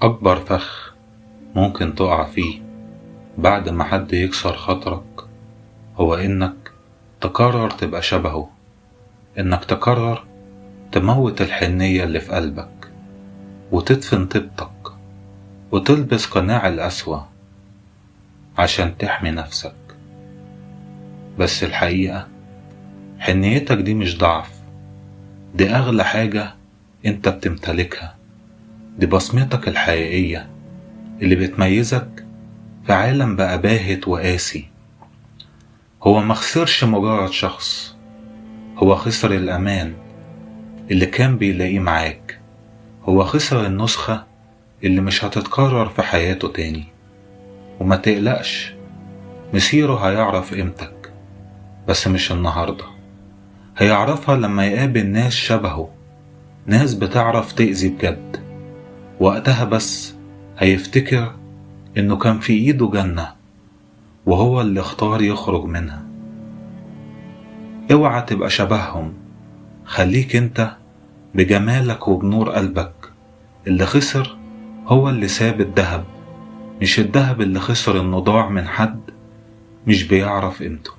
أكبر فخ ممكن تقع فيه بعد ما حد يكسر خاطرك هو إنك تقرر تبقى شبهه، إنك تقرر تموت الحنية اللي في قلبك وتدفن طيبتك وتلبس قناع القسوة عشان تحمي نفسك. بس الحقيقة حنيتك دي مش ضعف، دي أغلى حاجة أنت بتمتلكها، دي بصمتك الحقيقية اللي بتميزك في عالم بقى باهت وقاسي. هو ما خسرش مجرد شخص، هو خسر الأمان اللي كان بيلاقيه معاك، هو خسر النسخة اللي مش هتتكرر في حياته تاني. وما تقلقش، مسيره هيعرف قيمتك، بس مش النهاردة، هيعرفها لما يقابل ناس شبهه، ناس بتعرف تأذي بجد. وقتها بس هيفتكر إنه كان في إيده جنة وهو اللي اختار يخرج منها. اوعى تبقى شبههم، خليك انت بجمالك وبنور قلبك. اللي خسر هو اللي ساب الذهب، مش الذهب اللي خسر انه ضاع من حد مش بيعرف قيمته.